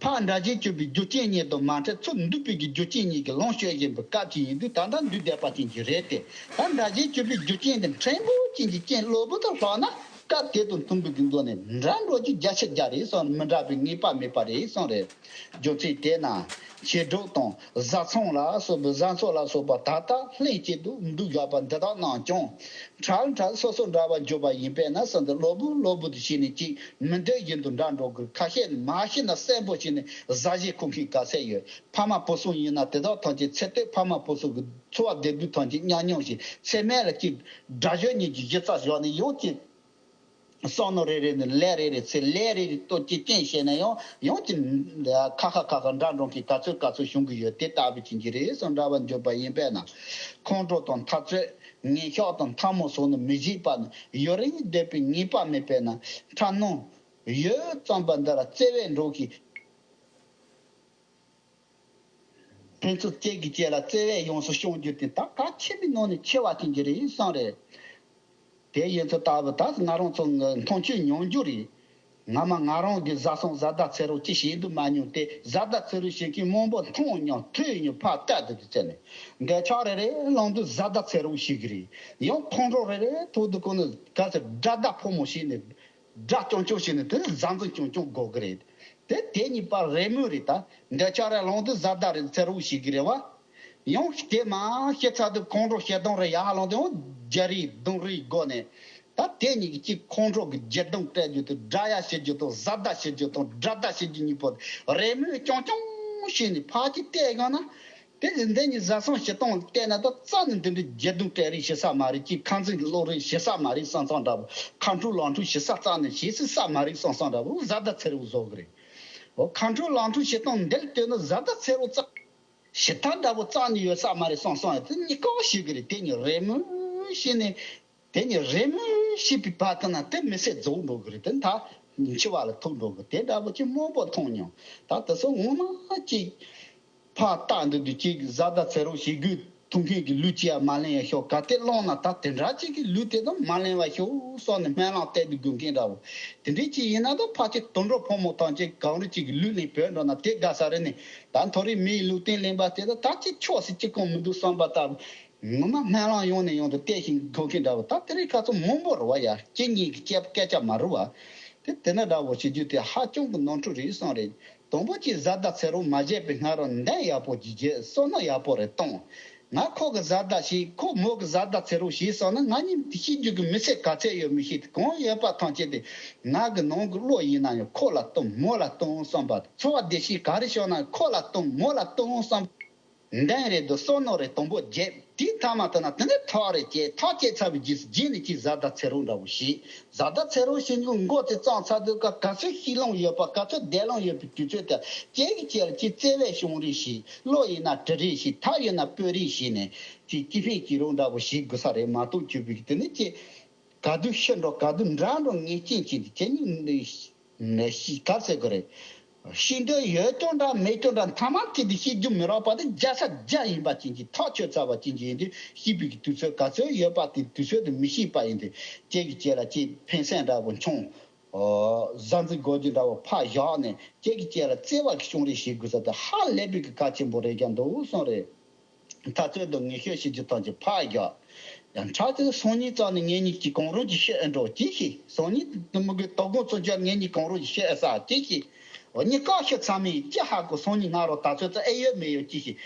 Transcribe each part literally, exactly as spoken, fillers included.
ཕར་འདྲ་བྱེད་སྤྱོད་པའི་རྒྱུ་རྐྱེན་གཉིས་དང་མ་འཕྲད་ཚུར་འདུས་པའི་གི་རྒྱུ་རྐྱེན་གཉིས་ཀྱིས་ལོངས་སྤྱོད་བཞིན་པའི་སྐབས་ཅིག་ཡིན་དུས། ད་ལྟ་འདུས་བསྡད་པ་ཅན་ཅིག་རེད་དེ། ད་འདྲ་བྱེད་སྤྱོད་པའི་རྒྱུ་རྐྱེན་དེ་ཕྲན་བུ་ཅན་གྱི་རྐྱེན་གློ་བུར་དུ་ལྷག་ན། སྐབས་དེ་དང་མཐུན་པའི་གི་སྒོ་ནས་འདྲ་འགྲོ་རྒྱུ་བརྒྱ་ཆ་བརྒྱ་རེད་གསུངས་ནས། མི་འདྲ་བའི་ངེས་པ་མེད་པ་རེད་གསུངས་རེད། རྒྱུ་མཚན་དེས་ན། བྱེ་བྲག་དང་བཟའ་ཚང་ལ་སོགས་པའི་བཟའ་ཚང་ལ་སོགས་པ་ད་ལྟ་ལྷན་ཅིག་ཏུ་འདུས་བཞག་པ་འདི་དག་རྣམས་ཀྱང་། འཕྲལ་འཕྲལ་སོ་སོ་འདྲ་བར་འགྱུར་བ་ཡིན་པས་ན་ཟེར་འདི། གློ་བུར་གློ་བུར་དུ་བྱས་ནས་ཅིག་མི་འདོད་བཞིན་དུ་འདྲ་འགྲོ་དགོས། ཁ་ཤས་ནི་མ་ཤེས་ན་གསལ་པོ་བྱས་ནས་བཟའ་བཞེས་ཁུར་མཁན་ག་ཚད་ཡོད། ཕ་མ་བུ་སྲིང་ཡིན་ན་དེ་དག་ཐམས་ཅད་ཚེ་སྟོད་ཕ་མ་བུ་སྲིང་གི་འཚོ་བ་བདེ་སྡུག་ཐམས་ཅད་མཉམ་མྱོང་བྱས། ཚེ་སྨད་ལ་ཅིག་དགྲ་གཞོན་གཉིས་ཀྱི་གཞི་རྩ་བཞག་ནས་ཡང་ཅིག་བསམ་མནོ་རེ་རེ་ནས་ལས་རེ་རེ་ཚེ་ལས་རེ་རེ་ལྟོ་ཅི་ཅན་བྱས་ན་ཡང་ཡང་ཅི་ཁ་ཁ་ཁ་ཁ་འདྲ་འགྲོ་མཁན་ག་ཚོད་ག་ཚོད་བྱུང་གི་ཡོད། དེ་ལྟ་བུ་ཅན་གྱི་རེད་སོང་འདྲ་བར་འགྱུར་བ་ཡིན་པས་ན། ཁོང་ཁྲོ་དང་འཐབ་རྩོད། ངན་ཕྱོགས་དང་འཐབ་མོ་སོགས་ནི་མི་བྱེད་པ་ནི་ཡུན་རིང་བསྡད་པའི་ངེས་པ་མེད་པས་ན། འཁྲབ་སྣང་ཡོད་ཙམ་པ་འདི་ལ་བརྩེ་བས་འགྲོགས་ཤིག། ཕན་ཚུན་གཅིག་གིས་གཅིག་ལ་བརྩེ་བས་ཡོངས་སུ་སྐྱོང་རྒྱུ་དེ་ད་གལ་ཆེ་བའི་ནང་ནས་ཆེ་བ་ཅན་གྱི་རེད་བསམ་རེད། དེ་ཡིན་ཚུལ་ལྟ་བུ་ད་ང་རང་ཚོ་མཐོང་ཆོས་མྱོང་རྒྱུ་རེད། སྔ་མ་ང་རང་གི་བཟའ་ཚང་བཟའ་ཟླ་འཚོལ་རོགས་ཅི་བྱེད་དུ་མ་མྱོང་སྟེ། བཟའ་ཟླ་འཚོལ་རོགས་བྱེད་མཁན་མང་པོ་མཐོང་མྱོང་ཐོས་མྱོང་ཕར་བལྟས་དུ་དུ་བཙལ་ནས། འདོད་ཆགས་རེ་རེ་ལངས་དུས་བཟའ་ཟླ་འཚོལ་རོགས་བྱེད་ཀྱི་རེད། ཡང་ཁོང་ཁྲོ་རེ་རེ་ཐོག་ཏུ་ཁོ་ནི་ག་ཚོད་དགྲ་ཟླ་ཕོ་མོ་བྱས་ནས། དགྲ་སྐྱོང་སྐྱོང་བྱས་ནས་དེ་ནི་བཟའ་འཛིན་སྐྱོང་སྐྱོང་དགོས་ཀྱི་རེད། དེ་དེ་གཉིས་པ་རེས་མོས་རེད་ད། འདོད་ཆགས་རེ་ལངས་དུས་བཟའ་ཟླ་རེ་འཚོལ་རོགས་བྱེད་ཀྱི་རེད་བ། ཡང་དེ་མ་ཤི་ཚར་དུས་ཁོང་ཁྲོ་ཞེ་སྡང་རེ་ཡར་ལངས་དུས་ཡང་རྒྱ་རིགས་གདོང་རིས་སྒོ་ནས། ད་དེ་གཉིས་ཀྱི་ཅིག་ཁོང་ཁྲོ་གི་རྒྱུ་སྡང་སྤྲད་རྒྱུ་དེ་དགྲ་ཡ་བྱེད་རྒྱུ་དང་བཟའ་ཟླ་བྱེད་རྒྱུ་དང་དགྲ་ཟླ་བྱེད་རྒྱུ་གཉིས་པོ་རེས་མོས་རྐྱང་རྐྱང་བྱས་ནས་ཕར་ཅིག་བལྟས་ཡོང་ན། དེ་ནི་འདི་ཉིད་བཟའ་ཚང་སྤྱིར་བཏང་བལྟས་ན་ད་རྩ་ནས་འདི་འདྲའི་རྒྱུ་སྡང་སྤྲད་རེས་བྱེད་ས་མ་རེད། ཅིག་ཁ་འཛིན་གློ་རེས་བྱེད་ས་མ་རེད་བསམ་བསམ་འདྲ་བོ། ཁ་འཁྲུག་ལག་འཁྲུག་བྱེད་ས་རྩ་ནས་བྱེད་སྲིད་ས་མ་རེད་བསམ་བསམ་འདྲ་བོ་བཟའ་ཟླ་འཚོལ་རོགས་བཟོ་གི་རེད། འོ་ཁ་འཁྲུག་ལག་འཁྲུག་བྱེད་སྟངས་འདི་ལ་ལྟོས་ན་བཟའ་ཟླ་འཚོལ་རོགས་རྩ་ཞེ་ཐག་འདྲ་བོ་རྩ་ནས་ཡོད་ས་མ་རེད་བསམ་བསམ་ཡང་དེ་གཉིས་ཀ་བྱེད་གི་རེད། དེ་གཉིས་རེས་མོས་བྱས་ནས། དེ་ནི་རེས་མོས་བྱས་པའི་བར་དུ་ན་དེ་མི་ཚེ་རྫོགས་འགྲོ་གི་རེད། དེ་མཐའ་འཆི་བ་ལ་ཐུག་འགྲོ་གི་དེ་འདྲ་པོ་ཅིག་མང་པོ་མཐོང་མྱོང་། ད་དེ་ཚོ་ངོ་མ་ཅིག་ཕར་བལྟ་འདུག་དུས་ཅིག་བཟའ་ཟླ་འཚོལ་རོགས་བྱེད་དགོས་ཐུག་མཁན་གྱི་ལུས་ཅིག་ཡང་མ་ལེན་ཡ་ཤོག། གལ་ཏེ་བླངས་ན་ད་དེ་འདྲ་ཅིག་གི་ལུས་དེ་དང་མ་ལེན་པ་ཤོག་བསམ་ནས་སྨོན་ལམ་བཏབ་འདུག་དགོས་མཁན་འདྲ་བོ། དེ་འདྲའི་ཅིག་ཡིན་ན་ད་ཕལ་ཆེར་དུད་འགྲོ་ཕོ་མོ་ཐམས་ཅད་གངས་རི་ཅིག་གི་ལུས་ལེན་བོད་འགྲོ་ན་དེ་དགའ་ས་རེད་ནས། ད་མཐོ་རིས་མི་ཡི་ལུས་རྟེན་ལེན་པ་དེ་ད་ད་ཅིག་ཆོག་སྲིད་ཅིག་གང་མི་འདུག་བསམ་པ་ལྟ་བུ། ངོ་མ་སྨོན་ལམ་ཡོང་ནས་ཡོང་དུ་བལྟས་ཤིང་དགོས་མཁན་འདྲ་བོ། ད་དེ་རིང་ཁ་སང་མང་པོ་རེད་བ་ཡ། ཁྱེད་གཉིས་ཀྱི་སྐད་སྐད་ཆ་མ་རུ་བ། དེ་དེ་ན་འདྲ་བོ་བྱེད་རྒྱུ་དེ་ཧ་ཅང་གི་ནོར་འཁྲུལ་རེད་བསམ་རེད། དང་པོ་ཅིག་བཟའ་ཟླ་འཚོལ་རོགས་མ་བྱས་པའི་སྔ་རོལ་འདེམས་ཡག་པོ་ཅིག་བྱས། བསམ་མནོ་ཡག་པོ་རེ་གཏོང་། ང་ཁོ་གི་བཟའ་ཟླ་ཞིག་ཁོ་མོ་གི་བཟའ་ཟླ་འཚོལ་རོགས་ཞིག་བསམ་ན་ང་གཉིས་ཤེས་རྒྱུ་གི་མི་ཚེ་ག་ཚད་ཡོད་མི་ཤེས། དེ་གང་ཡོད་པ་ཐམས་ཅད་དེ་ང་གི་ནང་གི་བློ་ཡིན་ན་ཡང་ཁོ་ལ་གཏོང་མོ་ལ་གཏོང་བསམ་པ། འཚོ་བ་བདེ་སྐྱིད་ག་རེ་བྱུང་ན་ཁོ་ལ་གཏོང་མོ་ལ་གཏོང་བསམ། འདན་རེད་འདུག་བསམ་མནོ་རེ་དང་པོ་བརྒྱབ། དེའི་མཐའ་མ་དེ་ན་དེ་ནས་ཐག་རེ་བཅད། ཐག་བཅད་ཚར་བའི་རྗེས་སུ་རྗེས་ནས་ཅིག་བཟའ་ཟླ་འཚོལ་རོགས་འདྲ་བོ་བྱས། བཟའ་ཟླ་འཚོལ་རོགས་བྱེད་རྒྱུ་མགོ་དེ་བརྩམས་ཚར་དུས་ག་ག་ཚོད་ཤི་ལོང་ཡོད་པ་ག་ཚོད་བསྡད་ལོང་ཡོད་པའི་དུས་ཚོད་དེ་གཅིག་གིས་གཅིག་ལ་ཅིག་བརྩེ་བས་བྱུང་རེས་བྱས། བློ་ཡིན་ན་དྲི་རེས་བྱས། ཐག་ཡིན་ན་སྤོས་རེས་བྱས་ནས་ཅིག་སྐྱིད་ཕན་སྐྱིད་རོགས་འདྲ་བོ་བྱེད་དགོས་ས་རེད་མ་གཏོགས་ཁྱོད་བིག་དེ་ནས་ཅིག་ག་དུས་ཤི་འགྲོ་ག་དུས་འདྲ་འགྲོ་ངེས་ཅན་ཅིག་དེ་ཁྱེད་གཉིས་ནས་ཤི་ག་ཟེར་དགོས་རེད། ཤི་འདོད་ཡོད་ཀྱང་འདྲ་མེད་ཀྱང་འདྲ་མཐའ་མ་དེ་དུས་ཤི་རྒྱུ་མི་རག་པ་དེ་བརྒྱ་ཆ་བརྒྱ་ཡིན་པ་ཅན་གྱི་ཐག་ཆོད་ཚར་བ་ཅན་གྱི་ཡིན་དུས་ཤི་བའི་གི་དུས་ཚོད་ག་ཚོད་ཡོད་པ་དེ་དུས་ཚོད་དུ་མི་ཤེས་པ་ཡིན་དུས་གཅིག་གིས་གཅིག་ལ་གཅིག་ཕན་སེམས་འདྲ་བོ་འཆང་། ཨོ། བཟའ་འཛིན་དགོས་རྒྱུ་འདྲ་བོ་ཕར་བཞག་ནས་གཅིག་གིས་གཅིག་ལ་བརྩེ་བ་གི་བྱུང་རེས་བྱེད་དགོས་ས་དེ་ཧ་ལས་པའི་གི་གལ་ཆེན་པོ་རེད་ཀྱང་འདུག་གསུངས་རེད། འཐབ་རྩོད་དང་ངན་སྐྱོན་བྱེད་རྒྱུ་ཐམས་ཅད་ཕར་བཞག། ཡང་ཁྲག་ཚིག་སང་ཉིན་ཙམ་ནས་ངེད་གཉིས་ཀྱིས་གང་རུང་གྱིས་ཤི་ཨེ་འགྲོ་ཅི་ཤེས། སང་ཉིན་དུ་མི་དགོས་དོ་དགོང་ཚོ་ཅག་ངེད་གཉིས་གང་རུང་གྱིས་ཤི་ཨེ་ས་ཅི་ཤེས། འོ་གཉིས་ཀ་ཤི་ཚར་མིན་ཅི་ཧ་གོ། སང་ཉིན་སྔ་རོལ་ད་ཚོད་ཙམ་ཨེ་ཡོད་མེད་ཡོད་ཅི་ཤེས།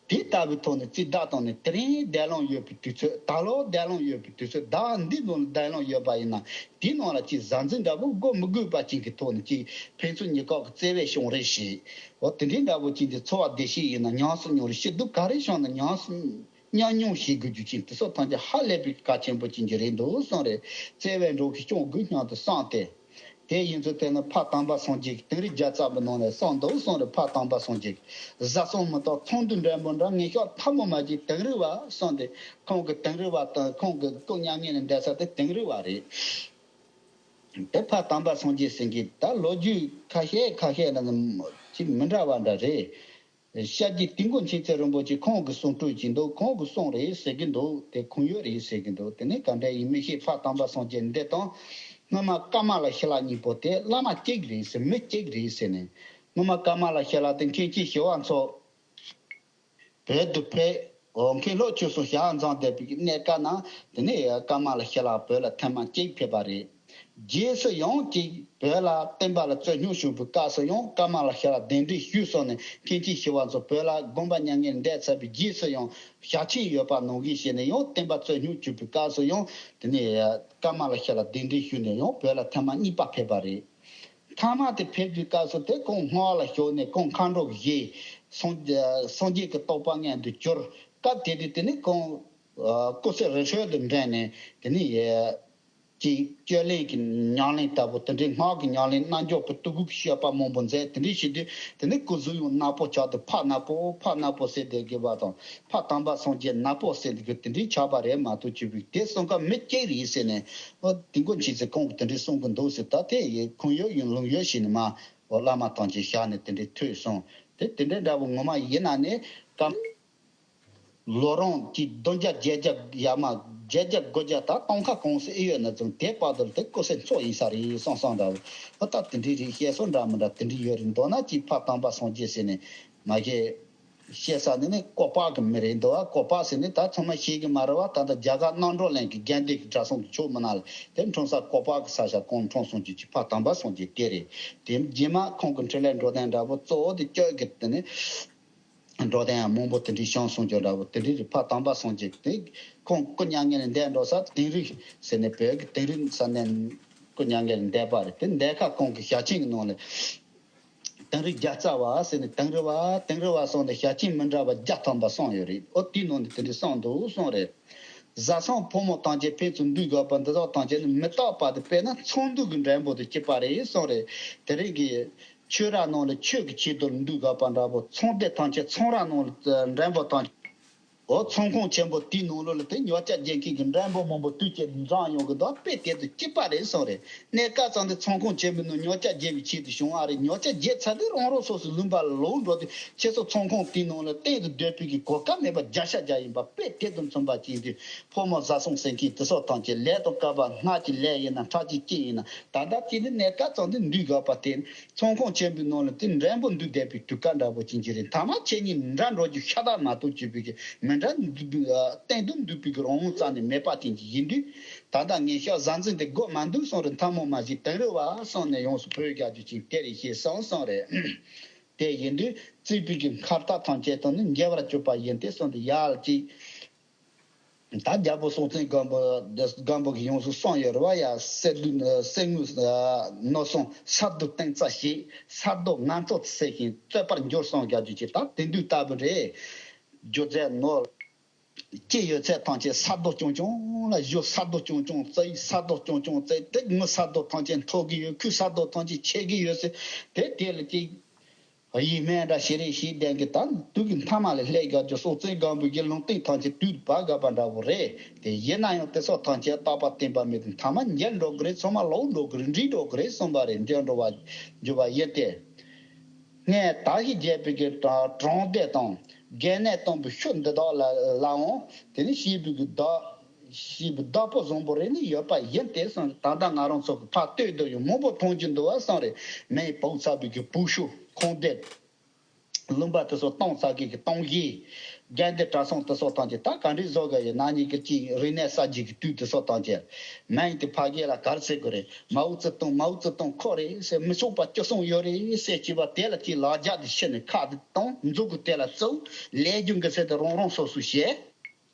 དེ་ལྟ་བུའི་ཐོག་ནས་རྩིས་བདག་བཏང་ནས་དེ་རིང་བསྡད་ལོང་ཡོད་པའི་དུས་ཚོད། ད་ལོ་བསྡད་ལོང་ཡོད་པའི་དུས་ཚོད། ཟླ་འདི་ནང་ལ་བསྡད་ལོང་ཡོད་པ་ཡིན་ན་དེའི་ནང་ལ་ཅིག་བཟའ་འཛིན་འདྲ་པོ་དགོས་མི་དགོས་པ་ཅིག་གི་ཐོག་ནས་ཅིག་ཕན་ཚུན་གཉིས་ཀ་གི་བརྩེ་བས་བྱུང་རེས་བྱེད། འོ་དེ་འདྲའི་འདྲ་པོ་ཅིག་གི་འཚོ་བ་བདེ་སྐྱིད་ཡིན་ན་ཉམས་སུ་མྱོང་རེས། སྐྱིད་སྡུག་ག་རེ་བྱུང་ན་ཉམས་སུ་མཉམ་མྱོང་བྱེད་དགོས་རྒྱུ་ཅིག་དེ་ཚོ་ཐམས་ཅད་ཧ་ལས་པའི་གལ་ཆེན་པོ་ཅིག་གི་རེད་འདུག་གསུངས་རེད། བརྩེ་བས་འགྲོགས་ཤིག་སྐྱོང་དགོས་སྙམ་དུ་བསམས་ཏེ། དེ་ཡིན་ཚུལ་དེ་ནི་ཕ་དམ་པ་སངས་རྒྱས་ཀྱི་དིང་རི་བརྒྱ་རྩ་བའི་ནང་ནས་གསུངས་འདུག་གསུངས་རེད། ཕ་དམ་པ་སངས་རྒྱས་ཀྱིས་བཟའ་ཚང་མི་རྟག་ཚོང་དུས་འགྲན་པོ་འདྲ། ངན་ཤོས་འཐབ་མོ་མ་བྱེད་དིང་རི་བ་གསུངས་ཏེ། ཁོང་གི་དིང་རི་བ་དང་ཁོང་གི་སྐུ་མྱ་ངན་ལས་འདས་ས་དེ་དིང་རི་བ་རེད། དེ་ཕ་དམ་པ་སངས་རྒྱས་ཟེར་མཁན་ད་ལོ་རྒྱུས་ཁ་ཤས་ཁ་ཤས་ལ་ཅིག་མི་འདྲ་བ་འདྲ་རེད། ཤཱཀྱའི་དུས་འཁོར་མཁྱེན་བརྩེ་རིན་པོ་ཆེ་ཁོང་གིས་གསུང་སྲོལ་ཅིག་འདུག་ཁོང་གིས་གསུངས་རེད་ཟེར་གྱི་འདུག་དེ་ཁུངས་ཡོད་རེད་ཟེར་གྱི་འདུག་དེ་ནས་ག་འདྲ་ཡིན་མི་ཤེས། ཕ་དམ་པ་སངས་རྒྱས་འདི་དང་སྔོན་མ་ཀ་མ་ལ་ཤཱི་ལ་གཉིས་པོ་དེ་བླ་མ་གཅིག་རེད་ཟེར། མི་གཅིག་རེད་ཟེར་ནས། སྔོན་མ་ཀ་མ་ལ་ཤཱི་ལ་དེ་མཁན་ཆེན་ཞི་བ་འཚོ་བོད་དུ་ཕེབས། འོ་མཁན་སློབ་ཆོས་སུ་ཞལ་མཛངས་བསྡད་པའི་གནས་སྐབས་ན། དེ་ནས་ཀ་མ་ལ་ཤཱི་ལ་བོད་ལ་ཐེངས་མ་གཅིག་ཕེབས་པ་རེད། རྗེས་སུ་ཡང་གཅིག་བོད་ལ་བསྟན་པ་ལ་རྩོད་རྙོག་བྱུང་བའི་སྐབས་སུ་ཡང་ཀ་མ་ལ་ཤཱི་ལ་གདན་འདྲེན་ཞུས་སོང་ནས། མཁན་ཆེན་ཞི་བ་འཚོ་བོད་ལ་དགོངས་པ་མྱ་ངན་འདས་ཚར་བའི་རྗེས་སུ་ཡང་ཞལ་ཆེམས་ཡོད་པ་ནང་བཞིན་བྱས་ནས། ཡང་བསྟན་པ་རྩོད་རྙོག་བྱུང་བའི་སྐབས་སུ་ཡང་དེ་ནས་ཀ་མ་ལ་ཤཱི་ལ་གདན་འདྲེན་ཞུས་ནས་ཡང་བོད་ལ་ཐེངས་མ་གཉིས་པ་ཕེབས་པ་རེད། མཐའ་མ་དེ་ཕེབས་དུས་སྐབས་སུ་དེ་ཁོང་སྔ་བ་ལ་ཞོག་ནས་ཁོང་མཁའ་འགྲོ་བཞེས། སངས་སངས་རྒྱས་ཀྱི་རྟོགས་པ་མངོན་དུ་གྱུར། སྐབས་དེ་དུས་དེ་ནི་ཁོང་ཨ་སྐུ་ཚེ་རིང་ཤོས་དུ་འབྲངས་ནས། དེ་ནི་ཡ་ཅིག་སྤྱོད་ལེན་གྱི་ཉམས་ལེན་ལྟ་བུ། དེ་འདྲའི་སྔགས་ཀྱི་ཉམས་ལེན་རྣལ་འབྱོར་པའི་ཐུགས་ཀྱི་བཤད་པ་མང་པོ་མཛད། དེ་འདྲའི་བྱེད་དུས་དེ་ནི་སྐུ་གཟུགས་ཡང་ནག་པོ་ཆགས་ཏེ། ཕག་ནག་པོ་ཕག་ནག་པོ་ཟེར་དེ་དགོས་པ་དང་། ཕག་དམ་པ་སངས་རྒྱས་ནག་པོ་ཟེར་དེ་དེ་འདྲའི་ཆགས་པ་རེད་མ་གཏོགས། བྱས་པའི་དེ་གསུང་སྐབས་མི་གཅིག་རེད་ཟེར་ནས། ཨོ་དེ་མགོ་མཇུག་ཚེ་ཁོང་གིས་དེ་འདྲའི་གསུང་གི་འདུག་ཟེར། ད་དེ་ཡི་ཁུངས་ཡོད་ཡིན་ལུང་ཡོད་བྱས་ནས་མ། འོ་བླ་མ་ཐམས་ཅད་ཞལ་ནས་དེ་འདྲའི་ཐོས་སོང་། དེ་དེ་འདྲའི་འདྲ་བོ་ངོ་མ་ཡིན་ན་ནི་སྐབས་ལོ་རིམ་གྱི་བདུན་བརྒྱ་བརྒྱད་བརྒྱ་ཡར་མར་བརྒྱད་བརྒྱ་དགུ་བརྒྱ་དང་སྟོང་ཁ་གང་སྲིད་ཨེ་ཡོད་ན་ཙང་། དེ་བར་དུ་དེ་སྐུ་ཚེ་མཚོ་ཡིན་ས་རེད་བསམ་བསམ་འདྲ་བོ། ཨོ་ད་དེ་འདྲའི་རིགས་བཤད་སྲོལ་འདྲ་མི་འདྲ་དེ་འདྲའི་ཡོད་རེད། མདོར་ན་ཅིག་ཕག་དམ་པ་སངས་རྒྱས་ཟེར་ནས་མ་བཤད། བཤད་ས་ནི་ནི་ཀོ་པ་གི་མི་རེད་འདུག་བ། ཀོ་པ་ཟེར་ནི་ད་ཚང་མ་ཤེས་ཀྱི་མ་རེད་བ། ད་ལྟ་རྒྱ་གར་རྣམ་གྲོལ་གླིང་གི་དགེ་འདུན་གྱི་གྲྭ་ཚང་གི་ཕྱོགས་མི་ནང་ལ་དེ་འཁྲུངས་ས་ཀོ་པ་གི་ས་ཆ་ཁོང་འཁྲུངས་སོང་རྒྱུ་ཅིག་ཕག་དམ་པ་སངས་རྒྱས་དེ་རེད། དེ་རྗེས་མ་ཁོང་གི་འཕྲིན་ལས་འགྲོ་དོན་འདྲ་བོ་གཙོ་བོ་དེ་སྐྱོད་ཀྱི་དེ་ནི་འགྲོ་དོན་ཡང་མང་པོ་དེ་འདྲའི་བྱུང་སོང་རྒྱུ་འདྲ་བོ་དེ་འདྲའི་རེད། ཕག་དམ་པ་སངས་རྒྱས་དེ་ཁོང་སྐུ་མྱ་ངན་ལས་འདས་འགྲོ་ས་དིང་རི་ཟེར་ནས། བོད་ཀྱི་དིང་རི་ས་གནས་སྐུ་མྱ་ངན་ལས་འདས་པ་རེད། དེ་འདས་ཁ་ཁོང་གི་ཞལ་ཆེམས་ཀྱི་ནང་ལ། དིང་རི་བརྒྱ་རྩ་བ་ཟེར་ནས། དིང་རི་བ་དིང་རི་བ་གསུངས་ནས་ཞལ་ཆེམས་མི་འདྲ་བ་བརྒྱ་ཐམ་པ་གསུངས་ཡོད་རེད། ཨོ་དེའི་ནང་ནས་དེ་འདྲ་གསུངས་འདུག་གསུངས་རེད། བཟའ་ཚང་ཕོ་མོ་ཐམས་ཅད་ཕན་ཚུན་འདུས་དགོས་པ་འདི་དག་ཐམས་ཅད་ནི་མི་རྟག་པ་དེ། དཔེར་ན་ཚོང་འདུས་ཀྱི་འགྲེང་བུ་དང་གཅིག་པ་རེད་གསུངས་རེད། དེ་རིང་གི་ཆོས་ར་ནང་ལ་ཆོས་ཀྱི་ཆེད་དུ་འདུས་དགོས་པ་འདྲ་པོ། ཚོང་སྡེ་ཐམས་ཅད་ཚོང་ར་ནང་ལ་འགྲེང་བུ་ཐམས་ཅད། འོ་ཚོང་ཁང་ཆེན་པོ་དེའི་ནང་ལོགས་ལ་དེ་ཉོ་ཆ་རྒྱག་མཁན་གྱི་འགྲེང་བུ་མང་པོ་དུས་ཀྱི་འཛོམས་ཡོང་གི་འདུག་དཔེ་དེ་དང་གཅིག་པ་རེད་གསུངས་རེད། གནས་སྐབས་ཙམ་དུ་ཚོང་ཁང་ཆེན་པོའི་ནང་ཉོ་ཆ་རྒྱག་པའི་ཆེད་དུ་བྱུང་བ་རེད། ཉོ་ཆ་རྒྱག་ཚར་དུས་རང་རང་སོ་སོའི་ལུང་པ་ལ་ལོག་འགྲོ་དུས་ཁྱེད་ཚོ་ཚོང་ཁང་དེའི་ནང་ལ་གཏན་དུ་སྡོད་པའི་གི་གོ་སྐབས་མེད་པ་བརྒྱ་ཆ་བརྒྱ་ཡིན་པ། དཔེ་དེ་དང་མཚུངས་པ་ཅིག་ཡིན་དུས་ཕོ་མོ་བཟའ་ཚང་ཟེར་མཁན་དེ་ཚོ་ཐམས་ཅད་ལས་དང་སྐལ་པ། སྔར་གྱི་ལས་ཡིན་ན་འཕྲལ་གྱི་རྐྱེན་ཡིན་ན། ད་ལྟ་དེ་ནི་གནས་སྐབས་ཙམ་དུ་འདུས་དགོས་པ་དེ། ཚོང་ཁང་ཆེན་པོའི་ནང་ལ་དེ་འགྲེང་བུ་འདུས་བསྡད་པའི་དུས་སྐབས་འདྲ་པོ་ཅན་ཅིག་རེད། མཐའ་མ་ཁྱེད་གཉིས་འདྲ་འགྲོ་རྒྱུ་ཤ་སྟག་མ་གཏོགས། བྱས་པའི་གི་མི་འདྲ་འདུས་པའི་ཨ་གཏན་དུ་འདུས་པའི་གི་རང་དབང་རྩ་ནས་མེད་པ་ཅན་ཅིག་ཡིན་དུས། ད་ལྟ་ངས་ཤ་བཟའ་འཛིན་དེ་དགོས་མ་འདུག་གསུངས་རེད། མཐའ་མ་མ་གཞི་དིང་རི་བ་གསུངས་ནས་ཡོངས་སུ་བོད་རྒྱ་རྒྱུ་ཅིག་དེ་རེད་ཞེས་གསུངས་གསུངས་རེད། དེ་ཡིན་དུས་བརྩིགས་པའི་གི་མཁར་ཐབ་ཐམས་ཅད་དང་ནི་མཇལ་བར་གྱུར་པ་ཡིན་ཏེ་གསུངས་ཏེ། ཡར་ལ་ཅིག་ད་རྒྱལ་པོ་སྲོང་བཙན་སྒམ་པོ་འདི་སྒམ་པོ་གིས་ཡོངས་སུ་གསུངས་ཡོད་རེད་བ། ཡ་གསེར་གདུགས་གསེར་དངུལ་ནོར་གསུམ་ས་རྡོ་སྟེང་རྩ་ཞེས། ས་རྡོ་ངན་གཙོ་ཟེར་ཞིང་རྩོད་པར་འགྱུར་གསུངས་རྒྱག་རྒྱུ་ཅིག་ད་དེ་འདུག་ལྟ་བུ་རེད། སྒྱུ་རྩལ་ནོར་ཅི་ཡོད་ཚད་ཐམས་ཅད་ས་རྡོ་རྐྱང་རྐྱང་ལ་གཞོལ། ས་རྡོ་རྐྱང་རྐྱང་བརྩིགས། ས་རྡོ་རྐྱང་རྐྱང་བརྩིགས་ཏེ། དངུལ་ས་རྡོ་ཐམས་ཅད་མཐོ་གི་ཡོད། ཁུལ་ས་རྡོ་ཐམས་ཅད་ཆེ་གི་ཡོད་ཟེར། དེ་དེ་ལ་ཅིག་ཡིད་སྨོན་འདྲ་ཞིག་རེ་ཞིག་ལྡན་གྱི། ད་དུས་ཀྱི་མཐའ་མ་ལ་སླེབས་རྒྱག་རྒྱུ་སྲོག་རྩེ་སྒམ་པོ་གི་ལུང་སྟེང་ཐམས་ཅད་དུས་བབ་དགོས་པ་འདྲ་བོ་རེད། དེ་ཡིན་ན་ཡང་དེ་སོགས་ཐམས་ཅད་རྟག་པ་བརྟན་པ་མེད་དུས་མཐའ་མ་མཇལ་འགྲོ་གི་རེད། ཚང་མ་ལོག་འགྲོ་གི་རེད། འགྲིག་འགྲོ་གི་རེད་གསུངས་པ་རེད། འདི་འགྲོ་བ་འགྱུར་བ་ཡིན་ཏེ། སྔས་དར་ཞིང་རྒྱས་པའི་གི་གྲོང་སྡེ་དང་། རྒན་གནས་སྟོན་པའི་ཤུལ་འདི་དག་ལ་ལའང་དེ་ནི་ཞེས་པའི་གི་བདག་ཞེས་པའི་བདག་པོ་བཟང་པོ་རེ་ནི་ཡོད་པ་ཡིན་ཏེ། གསུངས། ད་ལྟ་ང་རང་ཚོ་གི་ཕར་ལྟོས་དུས་ཡང་མང་པོ་མཐོང་རྒྱུ་འདུག་བ་གསུངས་རེད། མེ་ཡིས་བོགས་ཚ་བའི་གི་བོགས་ཤུགས། ཁང་སྡེ་ལུང་པ་དེ་ཚོ་སྟོང་ཚ་གི་གི་སྟོང་གཞི། དགོན་སྡེ་གྲྭ་ཚང་དེ་ཚོ་ཐམས་ཅད་ད་ག་འདྲའི་བཟོ་གི་ཡོད་ན་ནི་གི་ཅིག་རིག་གནས་གསར་བརྗེ་གི་དུས་དེ་ཚོ་ཐམས་ཅད། མེ་ཡིས་དེ་ཕ་གི་ལ་ག་རེ་ཟེར་དགོས་རེད། མའོ་ཙེ་ཏུང་མའོ་ཙེ་ཏུང་ཁོ་རེད་ཟེར། མི་ཆོག་པ་བཅུ་གསུམ་ཡོད་རེད་ཟེར། བྱས་པ་དེ་ལ་ཅིག་ལག་རྒྱག་དེ་ཤི་ནས་ཁ་དེ་གཏོང་། མཛུབ་གུ་དེ་ལ་བཙུགས། ལས་རྒྱུ་འགའ་ཤས་དེ་རང་རང་སོ་སོས་བྱས།